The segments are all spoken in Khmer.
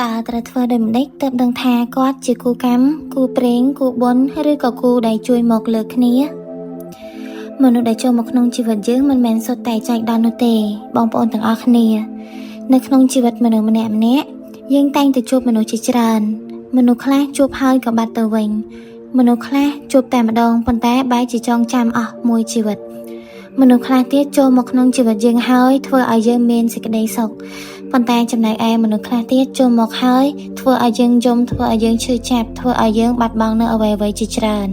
តើត្រូវធ្វើដូចម្តេចទើបដឹងថាគាត់ជាគូកម្មគូព្រេងគូបុណ្យឬក៏គូដែលជួយមកលើគ្នាមនុស្សដែលចូលមកក្នុងជីវិតយើងមិនមែនសុទ្ធតែចែកដល់នោះទេបងប្អូនទាំងអស់គ្នានៅក្នុងជីវិតមនុស្សម្នាក់ម្នាក់យើងតែងតែជួបមនុស្សជាច្រើនមនុស្សខ្លះជួបហើយក៏បាត់ទៅវិញមនុស្សខ្លះជួបតែម្ដងប៉ុន្តែបែរជាចងចាំអស់មួយជីវិតមនុស្សខ្លះទៀតចូលមកក្នុងជីវិតយើងហើយធ្វើឲ្យយើងមានសេចក្តីសុខប៉ុន្តែចំណែកឯមនុស្សខ្លះទៀតចូលមកហើយធ្វើឲ្យយើងយំធ្វើឲ្យយើងឈឺចាប់ធ្វើឲ្យយើងបាត់បង់នៅអ្វីៗជាច្រើន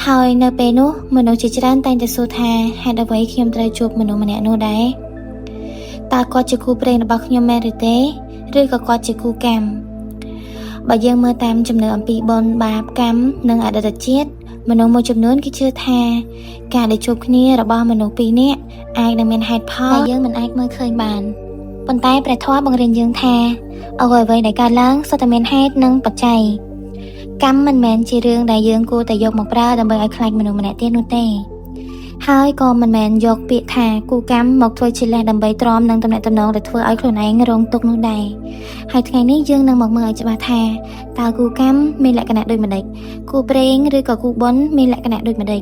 ហើយនៅពេលនោះមនុស្សជាច្រើនតែងតែសួរថាហេតុអ្វីខ្ញុំត្រូវជួបមនុស្សម្នាក់នោះដែរតើគាត់ជាគូព្រេងរបស់ខ្ញុំមែនឬទេឬក៏គាត់ជាគូកម្មបើយើងមើលតាមជំនឿអំពីបុណ្យបាបកម្មនិងអតីតជាតិមនុស្សមួយចំនួនគេជឿថាការដែលជួបគ្នារបស់មនុស្សពីរនាក់អាចនឹងមានហេតុផលដែលយើងមិនអាចមើលឃើញបានប៉ុន្តែព្រះធម៌បង្រៀនយើងថាអ្វីៗដែលកើតឡើងសុទ្ធតែមានហេតុនិងបច្ច័យកម្មមិនមែនជារឿងដែលយើងគួរតែយកមកប្រើដើម្បីឲ្យខ្លាចមនុស្សម្នាក់ទៀតនោះទេហើយក៏មិនមែនយកពាក្យថាគូកម្មមកធ្វើជាលេសដើម្បីទ្រាំនឹងទំនាក់ទំនងដែលធ្វើឲ្យខ្លួនឯងរងទុក្ខនោះដែរហើយថ្ងៃនេះយើងនឹងមកមើលឲ្យច្បាស់ថាតើគូកម្មមានលក្ខណៈដូចម្តេចគូព្រេងឬក៏គូបុណ្យមានលក្ខណៈដូចម្តេច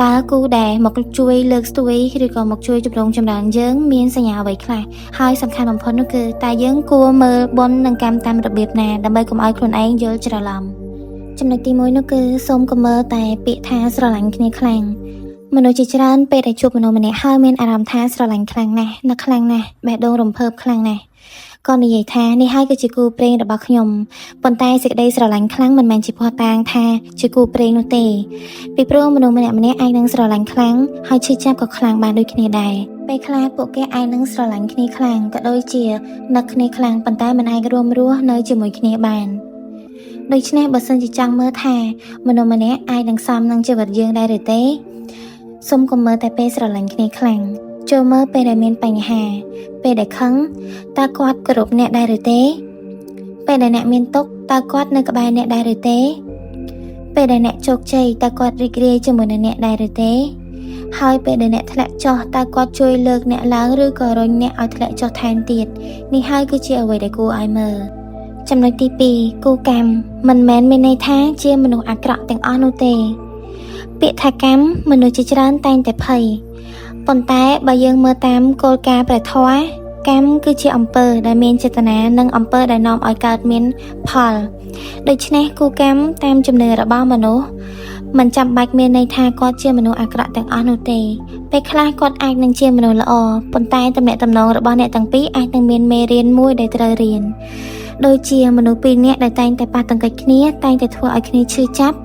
តើគូដែលមកជួយលើកស្ទួយឬក៏មកជួយជំរុញចម្រើនយើងមានសញ្ញាអ្វីខ្លះហើយសំខាន់បំផុតនោះគឺតើយើងគួរមើលបុណ្យនិងកម្មតាមរបៀបណាដើម្បីកុំឲ្យខ្លួនឯងយល់ច្រឡំចំណុចទី1នោះគឺសូមកុំមើលតែពាក្យថាស្រឡាញ់គ្នាខ្លាំងមនុស្សជាច្រើនពេលដែលជួបមនុស្សម្នាក់ហើយមានអារម្មណ៍ថាស្រឡាញ់ខ្លាំងណាស់នឹកខ្លាំងណាស់បេះដូងរំភើបខ្លាំងណាស់ក៏និយាយថានេះហើយគឺជាគូព្រេងរបស់ខ្ញុំប៉ុន្តែសេចក្តីស្រឡាញ់ខ្លាំងមិនមែនជាភស្តុតាងថាជាគូព្រេងនោះទេពីព្រោះមនុស្សម្នាក់ៗអាចនឹងស្រឡាញ់ខ្លាំងហើយឈឺចាប់ក៏ខ្លាំងបានដូចគ្នាដែរពេលខ្លះពួកគេអាចនឹងស្រឡាញ់គ្នាខ្លាំងក៏ដូចជានឹកគ្នាខ្លាំងប៉ុន្តែមិនអាចរួមរស់នៅជាមួយគ្នាបានដូច្នេះបើសិនជាចង់មើលថាមនុស្សម្នាក់អាចនឹងសមនឹងជីវិតយើងដែរឬទេសូមកុំមើលតែពេលស្រឡាញ់គ្នាខ្លាំងចូលមើលពេលដែលមានបញ្ហាពេលដែលខឹងតើគាត់គោរពអ្នកដែរឬទេពេលដែលអ្នកមានទុក្ខតើគាត់នៅក្បែរអ្នកដែរឬទេពេលដែលអ្នកជោគជ័យតើគាត់រីករាយជាមួយនឹងអ្នកដែរឬទេហើយពេលដែលអ្នកធ្លាក់ចុះតើគាត់ជួយលើកអ្នកឡើងឬក៏រុញអ្នកឲ្យធ្លាក់ចុះថែមទៀតនេះហើយគឺជាអ្វីដែលគួរឲ្យមើលចំណុចទី2គូកម្មមិនមែនមានន័យថាជាមនុស្សអាក្រក់ទាំងអស់នោះទេពាក្យថាកម្មមនុស្សជាច្រើនតែងតែភ័យប៉ុន្តែបើយើងមើលតាមគោលការណ៍ព្រះធម៌កម្មគឺជាអំពើដែលមានចេតនានិងអំពើដែលនាំឲ្យកើតមានផលដូច្នេះគូកម្មតាមជំនឿរបស់មនុស្សមិនចាំបាច់មានន័យថាគាត់ជាមនុស្សអាក្រក់ទាំងអស់នោះទេពេលខ្លះគាត់អាចនឹងជាមនុស្សល្អប៉ុន្តែទំនាក់ទំនងរបស់អ្នកទាំងពីរអាចនឹងមានមេរៀនមួយដែលត្រូវរៀនដូចជាមនុស្សពីរនាក់ដែលតែងតែប៉ះទង្គិចគ្នាតែងតែធ្វើឲ្យគ្នាឈឺចាប់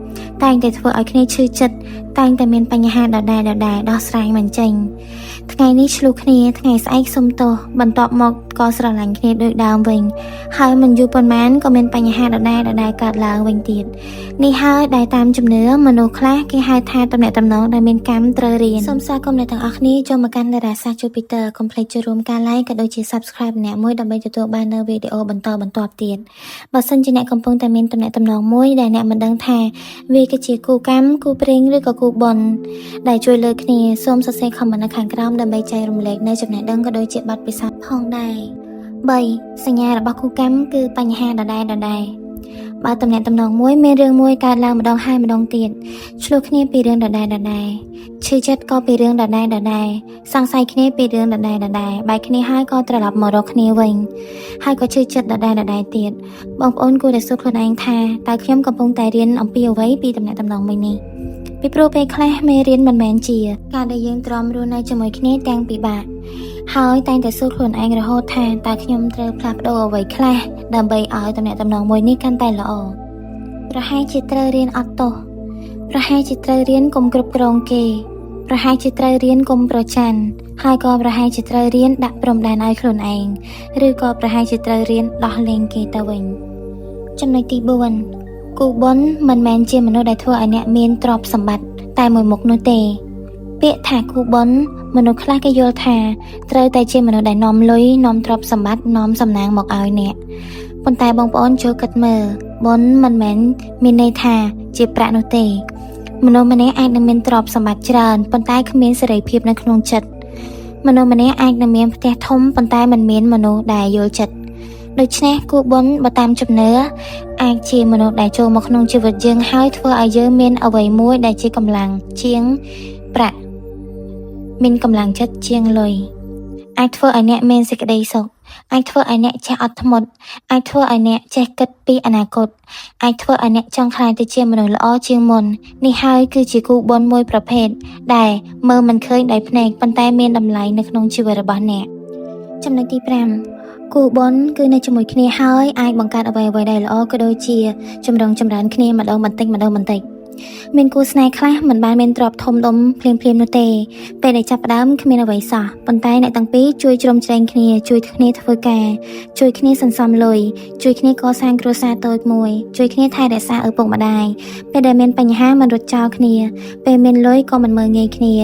តែងតែធ្វើឲ្យគ្នាឈឺចិត្តតែងតែមានបញ្ហាដដែលៗដោះស្រាយមិនចេញថ្ងៃនេះឆ្លោះគ្នាថ្ងៃស្អែកសុំទោសបន្ទាប់មកក៏ស្រឡាញ់គ្នាដូចដើមវិញហើយមិនយូរប៉ុន្មានក៏មានបញ្ហាដដែលៗកើតឡើងវិញទៀតនេះហើយដែលតាមជំនឿមនុស្សខ្លះគេហៅថាទំនាក់ទំនងដែលមានកម្មត្រូវរៀនសូមស្វាគមន៍អ្នកទាំងអស់គ្នាចូលមកកាន់តារាសាស្ត្រ Jupiter កុំភ្លេចចូលរួមការ like ក៏ដូចជា Subscribe ម្នាក់មួយដើម្បីទទួលបាននូវវីដេអូបន្តបន្ទាប់ទៀតបើសិនជាអ្នកកំពុងតែមានទំនាក់ទំនងមួយដែលអ្នកមិនដឹងថាវាគឺជាគូកម្មគូព្រេងឬក៏គូបុណ្យដែលជួយលើកគ្នាសូមសរសេរ comment នៅខាងក្រោមដើម្បីចែករំលែកនូវចំណេះដឹងក៏ដូចជាបទពិសោធន៍ផងដែរ3សញ្ញារបស់គូកម្មគឺបញ្ហាដដែលៗបើទំនាក់ទំនងមួយមានរឿងមួយកើតឡើងម្ដងហើយម្ដងទៀតឆ្លោះគ្នាពីរឿងដដែលៗឈឺចិត្តក៏ពីរឿងដដែលៗសង្ស័យគ្នាពីរឿងដដែលៗបែកគ្នាហើយក៏ត្រឡប់មករកគ្នាវិញហើយក៏ឈឺចិត្តដដែលៗទៀតបងប្អូនគួរតែសួរខ្លួនឯងថាតើខ្ញុំកំពុងតែរៀនអំពីអ្វីពីទំនាក់ទំនងមួយនេះពីព្រោះពេលខ្លះមេរៀនមិនមែនជាការដែលយើងទ្រាំរស់នៅជាមួយគ្នាទាំងពិបាកហើយតែងតែសួរខ្លួនឯងរហូតថាតើខ្ញុំត្រូវផ្លាស់ប្ដូរអ្វីខ្លះដើម្បីឲ្យទំនាក់ទំនងមួយនេះកាន់តែល្អប្រហែលជាត្រូវរៀនអត់ទោសប្រហែលជាត្រូវរៀនកុំគ្រប់គ្រងគេប្រហែលជាត្រូវរៀនកុំប្រច័ណ្ឌហើយក៏ប្រហែលជាត្រូវរៀនដាក់ព្រំដែនឲ្យខ្លួនឯងឬក៏ប្រហែលជាត្រូវរៀនដោះលែងគេទៅវិញចំណុចទី4គូបុណ្យមិនមែនជាមនុស្សដែលធ្វើឲ្យអ្នកមានទ្រព្យសម្បត្តិតែមួយមុខនោះទេពាក្យថាគូបុណ្យមនុស្សខ្លះគេយល់ថាត្រូវតែជាមនុស្សដែលនាំលុយនាំទ្រព្យសម្បត្តិនាំសំណាងមកឲ្យអ្នកប៉ុន្តែបងប្អូនចូលគិតមើលបុណ្យមិនមែនមានន័យថាជាប្រាក់នោះទេមនុស្សម្នាក់អាចនឹងមានទ្រព្យសម្បត្តិច្រើនប៉ុន្តែគ្មានសេរីភាពនៅក្នុងចិត្តមនុស្សម្នាក់អាចនឹងមានផ្ទះធំប៉ុន្តែមិនមានមនុស្សដែលយល់ចិត្ត ដូច្នេះគូបុណ្យបើតាមជំនឿអាចជាមនុស្សដែលចូលមកក្នុងជីវិតយើងហើយធ្វើឲ្យយើងមានអ្វីមួយដែលជាកម្លាំងជាងប្រាក់មានកម្លាំងចិត្តជាងលុយអាចធ្វើឲ្យអ្នកមានសេចក្តីសុខអាចធ្វើឲ្យអ្នកចេះអត់ធ្មត់អាចធ្វើឲ្យអ្នកចេះគិតពីអនាគតអាចធ្វើឲ្យអ្នកចង់ក្លាយទៅជាមនុស្សល្អជាងមុននេះហើយគឺជាគូបុណ្យមួយប្រភេទដែលមើលមិនឃើញដោយភ្នែកប៉ុន្តែមានតម្លៃនៅក្នុងជីវិតរបស់អ្នកចំណុចទី5គូបុណ្យគឺនៅជាមួយគ្នាហើយអាចបង្កើតអ្វីៗដែលល្អក៏ដូចជាចម្រុងចម្រើនគ្នាម្ដងបន្តិចម្ដងបន្តិចមានគូស្នេហ៍ខ្លះមិនបានមានទ្រព្យធំដុំភ្លាមៗនោះទេពេលដែលចាប់ផ្ដើមគ្មានអ្វីសោះប៉ុន្តែអ្នកទាំងពីរជួយជ្រោមជ្រែងគ្នាជួយគ្នាធ្វើការជួយគ្នាសន្សំលុយជួយគ្នាកសាងគ្រួសារតូចមួយជួយគ្នាថែរក្សាឪពុកម្ដាយពេលដែលមានបញ្ហាមិនរត់ចោលគ្នាពេលមានលុយក៏មិនមើលងាយគ្នា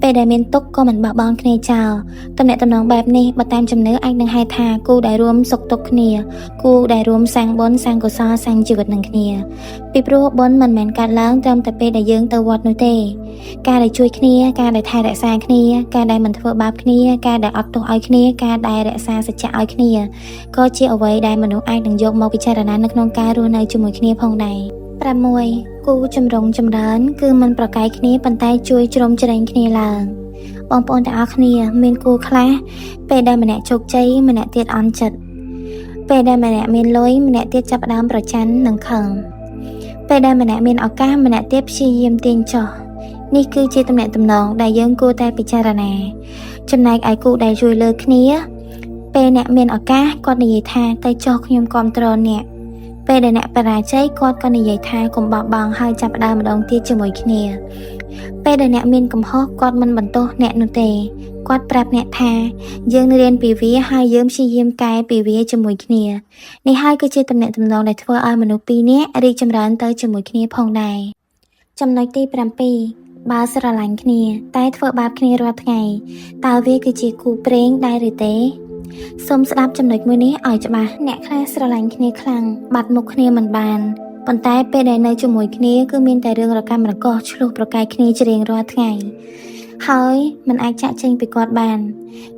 ពេលដែលមានទុក្ខក៏មិនបោះបង់គ្នាចោលទំនាក់ទំនងបែបនេះបើតាមជំនឿអាចនឹងហៅថាគូដែលរួមសុខទុក្ខគ្នាគូដែលរួមសាងបុណ្យសាងកុសលសាងជីវិតនឹងគ្នាពីព្រោះបុណ្យមិនមែនកើតឡើងត្រឹមតែពេលដែលយើងទៅវត្តនោះទេការដែលជួយគ្នាការដែលថែរក្សាគ្នាការដែលមិនធ្វើបាបគ្នាការដែលអត់ទោសឲ្យគ្នាការដែលរក្សាសច្ចៈឲ្យគ្នាក៏ជាអ្វីដែលមនុស្សអាចនឹងយកមកពិចារណានៅក្នុងការរស់នៅជាមួយគ្នាផងដែរ6គូចម្រុងចម្រើនគឺមិនប្រកែកគ្នាប៉ុន្តែជួយជ្រោមជ្រែងគ្នាឡើងបងប្អូនទាំងអស់គ្នាមានគូខ្លះពេលដែលម្នាក់ជោគជ័យម្នាក់ទៀតអន់ចិត្តពេលដែលម្នាក់មានលុយម្នាក់ទៀតចាប់ផ្ដើមប្រច័ណ្ឌនិងខឹងពេលដែលម្នាក់មានឱកាសម្នាក់ទៀតព្យាយាមទាញចុះនេះគឺជាទំនាក់ទំនងដែលយើងគួរតែពិចារណាចំណែកឯគូដែលជួយលើកគ្នាពេលអ្នកមានឱកាសគាត់និយាយថាទៅចុះខ្ញុំគាំទ្រអ្នកពេលដែលអ្នកបរាជ័យគាត់ក៏និយាយថាកុំបោះបង់ហើយចាប់ផ្ដើមម្ដងទៀតជាមួយគ្នាពេលដែលអ្នកមានកំហុសគាត់មិនបន្ទោសអ្នកនោះទេគាត់ប្រាប់អ្នកថាយើងរៀនពីវាហើយយើងព្យាយាមកែពីវាជាមួយគ្នានេះហើយគឺជាទំនាក់ទំនងដែលធ្វើឲ្យមនុស្សពីរនាក់រីកចម្រើនទៅជាមួយគ្នាផងដែរចំណុចទី7បើស្រឡាញ់គ្នាតែធ្វើបាបគ្នារាល់ថ្ងៃតើវាគឺជាគូព្រេងដែរឬទេសូមស្ដាប់ចំណុចមួយនេះឲ្យច្បាស់អ្នកខ្លះស្រឡាញ់គ្នាខ្លាំងបាត់មុខគ្នាមិនបានប៉ុន្តែពេលដែលនៅជាមួយគ្នាគឺមានតែរឿងរកាំរកោះឆ្លោះប្រកែកគ្នាជារៀងរាល់ថ្ងៃហើយមិនអាចចាក់ចេញពីគាត់បាន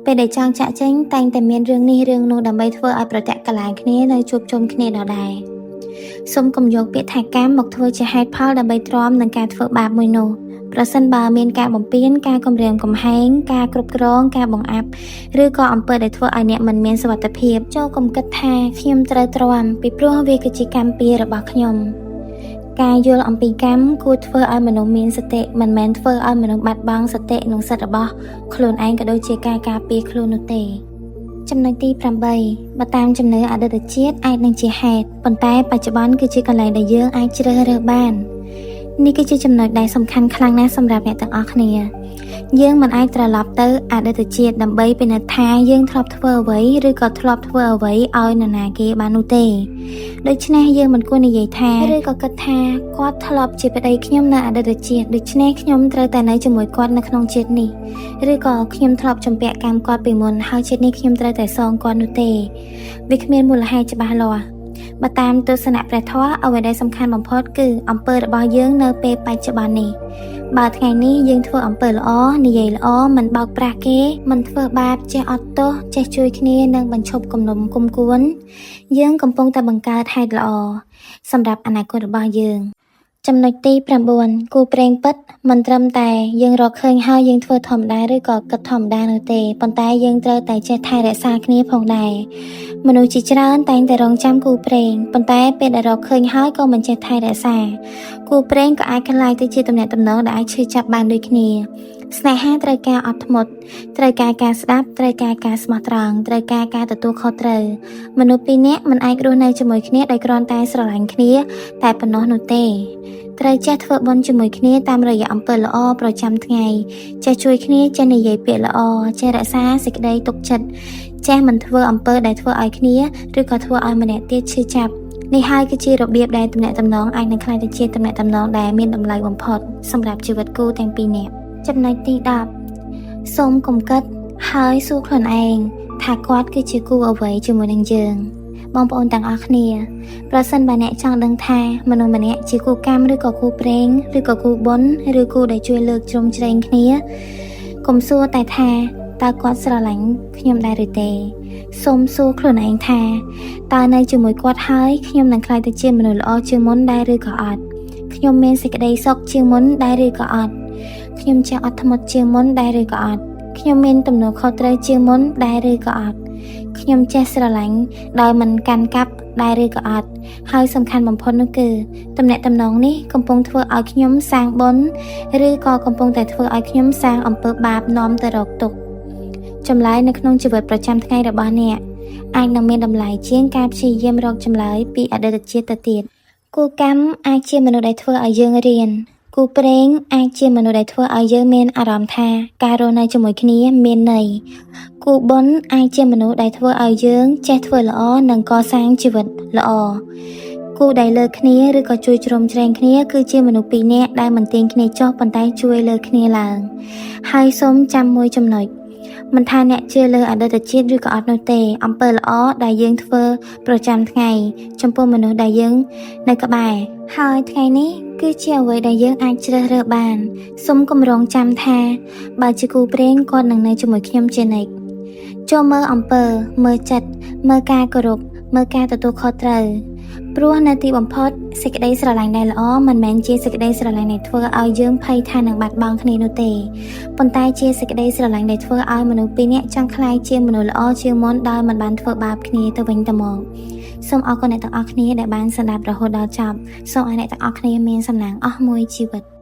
ពេលដែលចង់ចាក់ចេញតែងតែមានរឿងនេះរឿងនោះដើម្បីធ្វើឲ្យប្រតិកលាគ្នានៅជួបជុំគ្នាដដែលសូមកុំយកពាក្យថាកម្មមកធ្វើជាហេតុផលដើម្បីទ្រាំនឹងការធ្វើបាបមួយនោះប្រសិនបើមានការបំពានការគំរាមកំហែងការគ្រប់គ្រងការបង្អាប់ឬក៏អំពើដែលធ្វើឲ្យអ្នកមិនមានសុវត្ថិភាពចូលកុំគិតថាខ្ញុំត្រូវទ្រាំពីព្រោះវាគឺជាកម្មពៀរបស់ខ្ញុំការយល់អំពីកម្មគួរធ្វើឲ្យមនុស្សមានសតិមិនមែនធ្វើឲ្យមនុស្សបាត់បង់សតិនិងសិទ្ធិរបស់ខ្លួនឯងក៏ដូចជាការការពារខ្លួននោះទេចំណុចទី8បើតាមជំនឿអតីតជាតិអាចនឹងជាហេតុប៉ុន្តែបច្ចុប្បន្នគឺជាកន្លែងដែលយើងអាចជ្រើសរើសបាននេះគឺជាចំណុចដែលសំខាន់ខ្លាំងណាស់សម្រាប់អ្នកទាំងអស់គ្នាយើងមិនអាចត្រឡប់ទៅអតីតជាតិដើម្បីពិនិត្យថាយើងធ្លាប់ធ្វើអ្វីឬក៏ធ្លាប់ធ្វើអ្វីឲ្យនរណាគេបាននោះទេដូច្នេះយើងមិនគួរនិយាយថាឬក៏គិតថាគាត់ធ្លាប់ជាប្តីខ្ញុំនៅអតីតជាតិដូច្នេះខ្ញុំត្រូវតែនៅជាមួយគាត់នៅក្នុងជាតិនេះឬក៏ខ្ញុំធ្លាប់ជំពាក់កម្មគាត់ពីមុនហើយជាតិនេះខ្ញុំត្រូវតែសងគាត់នោះទេវាគ្មានមូលហេតុច្បាស់លាស់បើតាមទស្សនៈព្រះធម៌អ្វីដែលសំខាន់បំផុតគឺអំពើរបស់យើងនៅពេលបច្ចុប្បន្ននេះបើថ្ងៃនេះយើងធ្វើអំពើល្អនិយាយល្អមិនបោកប្រាស់គេមិនធ្វើបាបចេះអត់ទោសចេះជួយគ្នានិងបញ្ឈប់គំនុំគុំគួនយើងកំពុងតែបង្កើតហេតុល្អសម្រាប់អនាគតរបស់យើងចំណុចទី9គូព្រេងពិតមិនត្រឹមតែយើងរកឃើញហើយយើងធ្វើធម្មតាឬក៏គិតធម្មតានោះទេប៉ុន្តែយើងត្រូវតែចេះថែរក្សាគ្នាផងដែរមនុស្សជាច្រើនតែងតែរងចាំគូព្រេងប៉ុន្តែពេលដែលរកឃើញហើយក៏មិនចេះថែរក្សាគូព្រេងក៏អាចក្លាយទៅជាទំនាក់ទំនងដែលអាចឈឺចាប់បានដូចគ្នាស្នេហាត្រូវការអត់ធ្មត់ត្រូវការការស្ដាប់ត្រូវការការស្មោះត្រង់ត្រូវការការទទួលខុសត្រូវមនុស្សពីរនាក់មិនអាចរស់នៅជាមួយគ្នាដោយគ្រាន់តែស្រឡាញ់គ្នាតែប៉ុណ្ណោះនោះទេត្រូវចេះធ្វើបុណ្យជាមួយគ្នាតាមរយៈអំពើល្អប្រចាំថ្ងៃចេះជួយគ្នាចេះនិយាយពាក្យល្អចេះរក្សាសេចក្តីទុកចិត្តចេះមិនធ្វើអំពើដែលធ្វើឲ្យគ្នាឬក៏ធ្វើឲ្យម្នាក់ទៀតឈឺចាប់នេះហើយគឺជារបៀបដែលទំនាក់ទំនងអាចនឹងក្លាយទៅជាទំនាក់ទំនងដែលមានតម្លៃបំផុតសម្រាប់ជីវិតគូទាំងពីរនាក់ចំណុចទី10សូមកុំគិតហើយសួរខ្លួនឯងថាគាត់គឺជាគូអ្វីជាមួយនឹងយើងបងប្អូនទាំងអស់គ្នាប្រសិនបើអ្នកចង់ដឹងថាមនុស្សម្នាក់ជាគូកម្មឬក៏គូព្រេងឬក៏គូបុណ្យឬគូដែលជួយលើកជ្រោមជ្រែងគ្នាកុំសួរតែថា តើគាត់ស្រឡាញ់ខ្ញុំដែរឬទេសូមសួរខ្លួនឯងថាតើនៅជាមួយគាត់ហើយខ្ញុំនឹងក្លាយទៅជាមនុស្សល្អជាងមុនដែរឬក៏អត់ខ្ញុំមានសេចក្តីសុខជាងមុនដែរឬក៏អត់ខ្ញុំចេះអត់ធ្មត់ជាងមុនដែរឬក៏អត់ខ្ញុំមានទំនួលខុសត្រូវជាងមុនដែរឬក៏អត់ខ្ញុំចេះស្រឡាញ់ដោយមិនកាន់កាប់ដែរឬក៏អត់ហើយសំខាន់បំផុតនោះគឺទំនាក់ទំនងនេះកំពុងធ្វើឲ្យខ្ញុំសាងបុណ្យឬក៏កំពុងតែធ្វើឲ្យខ្ញុំសាងអំពើបាបនាំទៅរកទុក្ខចម្លើយនៅក្នុងជីវិតប្រចាំថ្ងៃរបស់អ្នកអាចនឹងមានតម្លៃជាងការព្យាយាមរកចម្លើយពីអតីតជាតិទៅទៀតគូកម្មអាចជាមនុស្សដែលធ្វើឲ្យយើងរៀនគូព្រេងអាចជាមនុស្សដែលធ្វើឲ្យយើងមានអារម្មណ៍ថាការរស់នៅជាមួយគ្នាមានន័យគូបុណ្យអាចជាមនុស្សដែលធ្វើឲ្យយើងចេះធ្វើល្អនិងកសាងជីវិតល្អគូដែលលើគ្នាឬក៏ជួយជ្រោមជ្រែងគ្នាគឺជាមនុស្សពីរនាក់ដែលមិនទាញគ្នាចុះប៉ុន្តែជួយលើគ្នាឡើងហើយសូមចាំមួយចំណុចមិនថាអ្នកជឿលើអតីតជាតិឬក៏អត់នោះទេអំពើល្អដែលយើងធ្វើប្រចាំថ្ងៃចំពោះមនុស្សដែលយើងនៅក្បែរហើយថ្ងៃនេះគឺជាអ្វីដែលយើងអាចជ្រើសរើសបានសូមគម្រោងចាំថាបើជាគូព្រេងគាត់នឹងនៅជាមួយខ្ញុំជានិច្ចចូលមើលអំពើមើលចិត្តមើលការគោរពមើលការទទួលខុសត្រូវព្រោះនៅទីបំផុតសេចក្តីស្រឡាញ់ដែលល្អមិនមែនជាសេចក្តីស្រឡាញ់ដែលធ្វើឲ្យយើងភ័យថានឹងបាត់បង់គ្នានោះទេប៉ុន្តែជាសេចក្តីស្រឡាញ់ដែលធ្វើឲ្យមនុស្សពីរនាក់ចង់ក្លាយជាមនុស្សល្អជាងមុនដោយមិនបានធ្វើបាបគ្នាទៅវិញទៅមកសូមអរគុណអ្នកទាំងអស់គ្នាដែលបានស្ដាប់រហូតដល់ចប់សូមឲ្យអ្នកទាំងអស់គ្នាមានសំណាងអស់មួយជីវិត។